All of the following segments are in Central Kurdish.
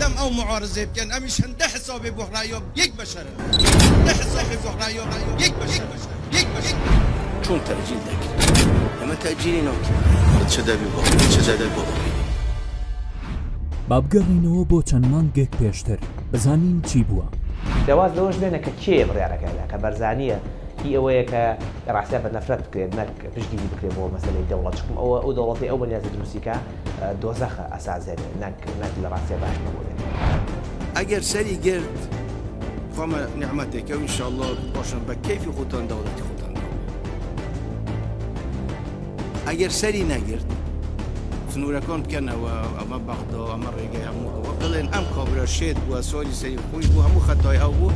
مادەم ئەو معارزەی بکەن ئەمیش هەندە حسابێ بۆ ڕەیا یەک بەشەرە هەندە حسابێ بۆ ڕەیا یەک بەشەرە یەک بەشەرە. چۆن تەئجیل دەکرێ؟ ئێمە تەئجیلی ناکەین. چ دەبی بۆ چ دەبی بۆ. با بگەڕێینەوە بۆ چەند مانگێک پێشتر بزانین چی بووە. جا واز لەوەش بێنە کە کێیە بڕیارەکە ئەدا، کە بەرزانییە، هی ئەوەیە کە لە ڕاستیا بە نەفرەت بکرێت نەک پشتگیری بکرێت بۆ مەسەلەی دەوڵەت، چونکم ئەوە ئەو دەوڵەتەی ئەو بەنیازە دروستی کا دۆزەخە ئەسازێنێ نەک نەک لە ڕاستیا باش نەبوو بێت. ئەگەر سەری گرت خۆمە نیعمەتێکە و ئینشاڵڵا باشن بە کەیفی خۆتان دەوڵەتی خۆتان دابنێن. ئەگەر سەری نەگرت سنوورەکان بکەنەوە ئەمە بەغدا ئەمە ڕێگەی هەموو ئەوە بڵێن ئەم کابرا شێت بووە سواری سەری خۆی بوو هەموو خەتای ئەو بوو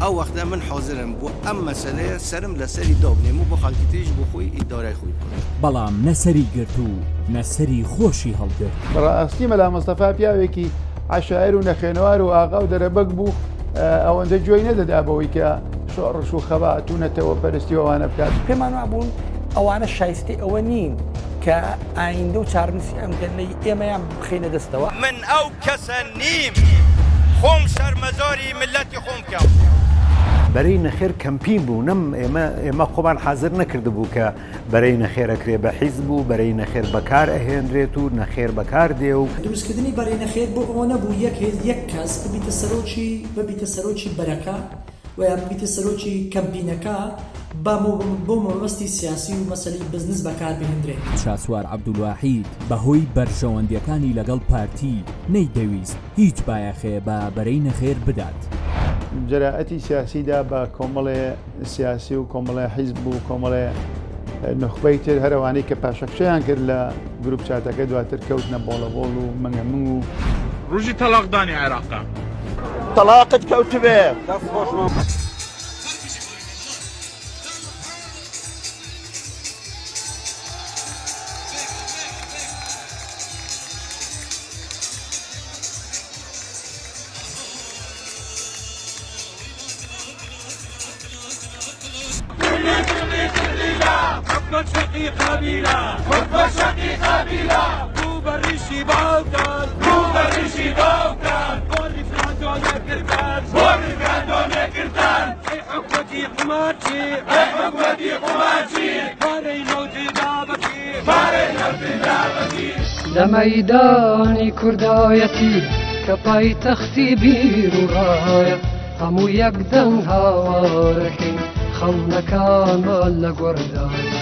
ئەو وەختە من حازرم بۆ ئەم مەسەلەیە سەرم لەسەری دابنێم و بۆ خەڵکی تریش بۆ خۆی ئیدارەی خۆی بکات. بەڵام نە سەری گرت و نە سەری خۆشی هەڵگرت. بەڕآستی مەلا مستەفا پیاوێکی عەشایەر و نەخوێنەوار و ئاغا و دەرەبەگ بوو، ئەوەندە گوێی نەدەدا بەوەی کە شۆڕش و خەبات و نەتەوە پەرستی و ئەوانە بکات. پێمان وابوون ئەوانە شایستەی ئەوە نین کە ئایندە و چارەنووسی ئەم گەلەی ئێمەیان بخەینە دەستەوە. من ئەو کەسە نیم خۆم شەرمەزاری میللەتی خۆم بکەم. بەرەی نەخێر کەمپین بوو نەم ئێمە ئێمە خۆمان حازر نەکردبوو کە بەرەی نەخێر ئەکرێ بە حیزب و بەرەی نەخێر بەکار ئەهێنرێت و نەخێر بەکار دێ و. دروستکردنی بەرەی نەخێر بۆ ئەوە نەبوو یەک هێز یەک کەس ببیتە سەرۆکی ببیتە سەرۆکی بەرەکە و یان ببیتە سەرۆکی کەمپینەکە با بۆ مەبەستی سیاسی و مەسەلەی بزنس بەکار بهێندرێت. شاسوار عەبدولواحید بەهۆی بەرژەوەندیەکانی لەگەڵ پارتی نەیدەویست هیچ بایەخێ بە بەرەی نەخێر بدات. جەرائەتی سیاسی دا بە کۆمەڵێ سیاسی و کۆمەڵێ حیزب و کۆمەڵێ نوخبەی تر هەر ئەوانەی کە پاشەکشەیان کرد لە گروپ چاتەکە دواتر کەوتنە بۆڵەبۆڵ و منگە منگ و. ڕۆژی تەڵاقدانی عێراقە. تەڵاقت کەوتبێ. دەست خۆش مامۆستا. لە مەیدانی کوردایەتی کە پایتەختی بیر و ڕایە هەموو یەک دەنگ هاوارەکەین خەونەکانمان لە گۆڕدایە.